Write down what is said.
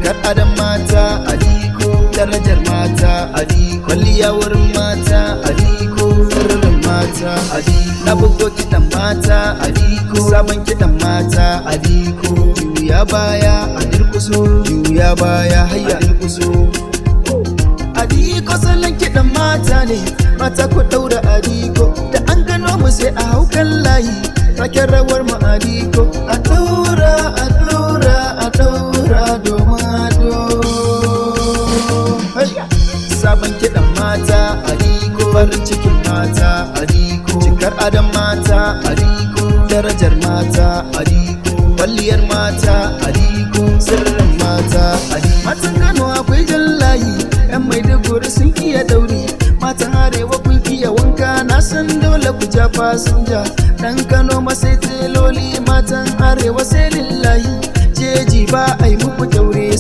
Cikar adon mata, Aliko. Darajar mata, Aliko. Kwalliya wurin mata, Aliko. Sirrin mata, Aliko. Na bugo kiɗan mata, Aliko. Sabon kiɗan mata, Aliko. Juya baya a durkuso, juya baya hayya durkuso. Aliko salon kiɗan mata ne, mata ku ɗaura Aliko. Da an gano mu sai a hau kan layi, taken rawar mu Aliko. A ɗaura, a ɗaura, a ɗaura domin ado. Hayya! Sabon kiɗan mata, Aliko. Farin cikin mata, Aliko. Cikar adon mata, Aliko. Darajar mata, Aliko. Kwalliyar mata, Aliko. Sirrin mata, Aliko. Matan Kano akwai jan layi, 'yan Maiduguri sun iya dauri. Matan Arewa kun iya wanka, na san dole ku ja fasinja. Dan Kano masai.